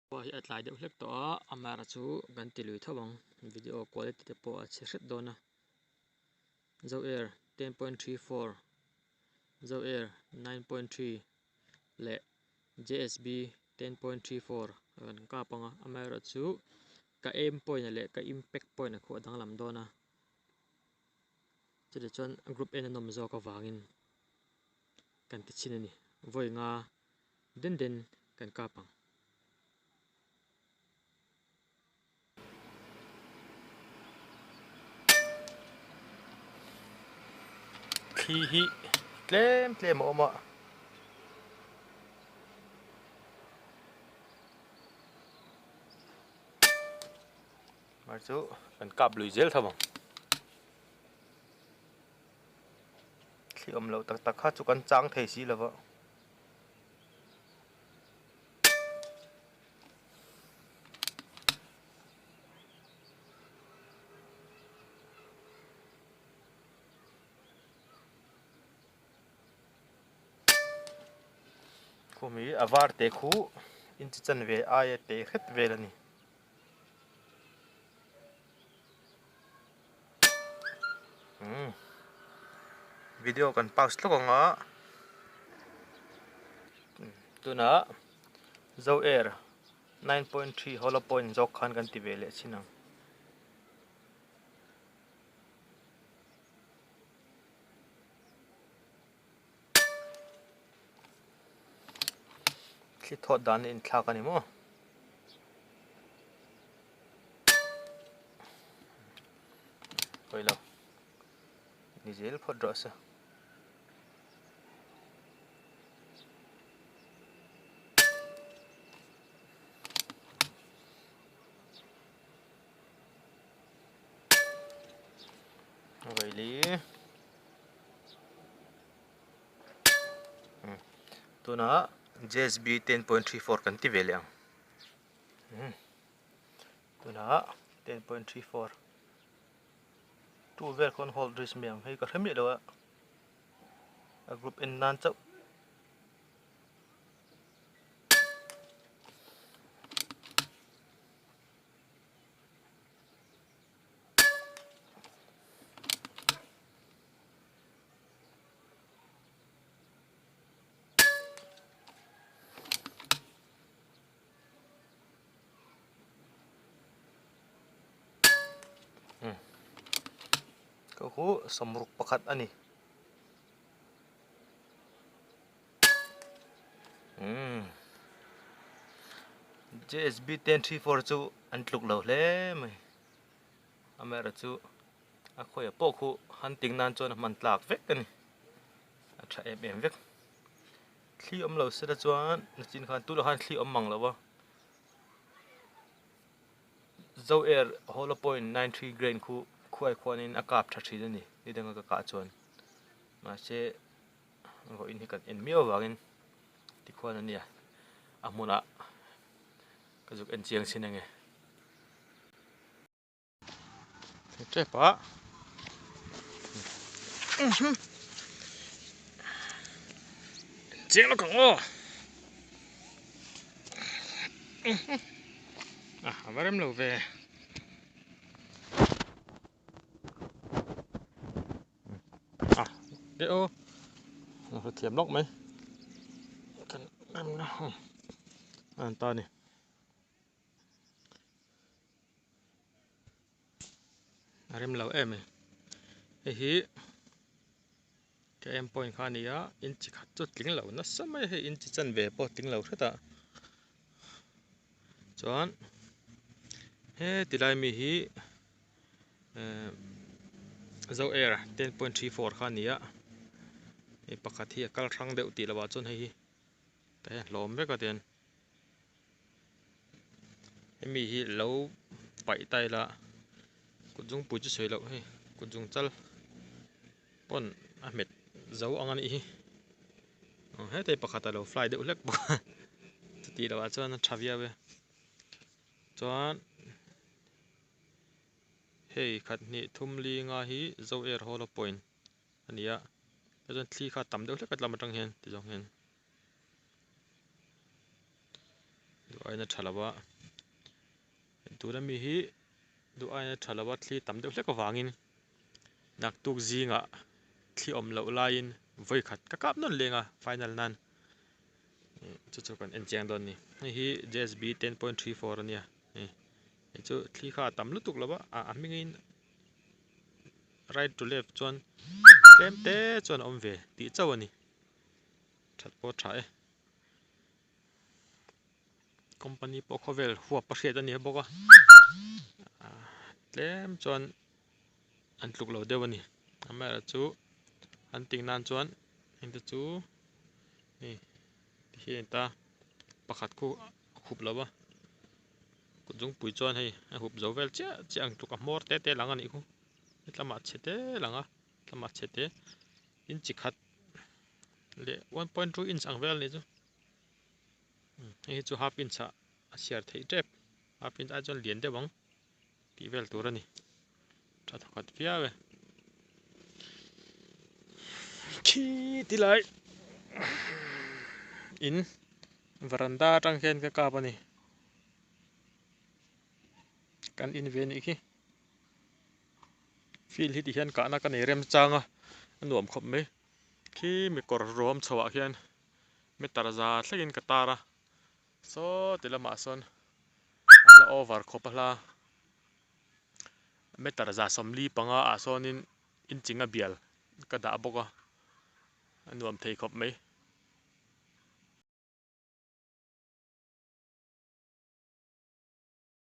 Khua hi a tlai deuh hlek tawh a, amaherawhchu chu kan ti lui tho ang, video quality te pawh a chhe hret dawn a, Zoair 10.34, Zoair 9.3 leh JSB 10.34 a kan kap ang a, amaherawhchu ka aim point leh ka impact point a khuah danglam dawn a, chutichuan group en a nawm zawk avangin kan ti chhin a ni, vawi nga den den kan kap ang. Thli hi tlem tlem a awm a. Mar chu kan kap lui zel tho ang. Thli awm loh tak tak kha chu kan chang thei si lo va. Khum hi a var te khu inchi chanve aia te hret vel a ni. Video kan pause tlawk ang a tunah Zoair 9.3 hollow point zawk khan kan ti ve leh chin ang. Thli thawt dan a inthlak a ni maw? Pawi lo. Ni zel phawt rawh se. Vaili. Tunah JSB 10.34 kan ti ve leh ang. Tunah 10.34 Tu vel khawn hold risk mai ang hei ka hre miah lo a. A group en nan chauh. Ka hu sawmruk pakhat a ni. JSB 1034 chu an tluk lo hle mai. Amaherawhchu a khawiah pawh khu hunting nan chuan a hman tlak vek a ni. A tha em em vek. Thli awm lo sela chuan nachin khan tunah khan thli awm mang lo a. Zoair hollow point 93 grain khu khuai khuanin a kap tha thin a ni ni danga ka kah chuan. Mahse vawiin hi kan en miau avangin tikhuan a nia a hmunah ka zuk en chiang sin ange. Tep a chiang lawk ang aw a a va rem lo ve a de aw a hrethiam lawk mai kan rem na an ta ni. A rem lo em e hei hi KM point kha a ni a inchi khat chu tling lo nasa mai a hei inchi chanve pawh tling lo hret a chuan heti lai mi hi ehh Zoair 10.34 kha a ni a hei pakhat hi a kal hrang deuh tih lovah chuan hei hi tah hian hlawm vek a tian. Hemi hi lo paih ta ila kut zungpui chu sawi loh hei kut zung chal pawn a hmet zo ang a nih hi aw heta hi pakhat a lo fly deuh hlek bawk a chutih loh ah chuan a tha viau e chuan hei khat hnih thum li nga hi zo air hollow point a ni a chuan thli kha a tam deuh hlek a tlam atang hian ti zawng hian. aiin a tha lo a tuna mi hi duh aiin a tha lo a thli tam deuh hlek avangin naktuk zingah thli awm loh laiin vawi khat ka kap nawn leng a final nan chu chu kan en chiang dawn a ni hei hi J S B 10.34 ania hei hei chu thli kha a tam lutuk lo a a hmingin right to left chuan tlem te chuan a awm ve tih chauh a ni that pawh a tha e company pawh khawvel huap a hriat a ni bawk a tlem chuan an tluk lo deuh a ni amaherawhchu an tih nan chuan heng te chu hei ti hi a ni ta pakhat khu a khup lo a kut zungpui chuan hei a hup zo vel chiah chiah ang tluk a hmawr te te lang a nih khu hetlamah chhe te lang a hetlamah chhe te inch khat leh 1.2 inch ang vel a nih chu hei hi chu half inch ah a chhiar theih tep half inch ai chuan lian deuh ang tih vel tur a ni tha thawkhat viau e khi ti lai in varanda atang hian ka kap a ni kan in ve anih khi field hi ti hian kahna ka nei rem chang a a nuam khawp mai khi mi kawr ruam chho ah khian meter za thlengin ka tar a saw ti lamah sawn a hla over khawp a hla meter 145 ah sawnin inching a bial ka dah bawk a a nuam thei khawp mai.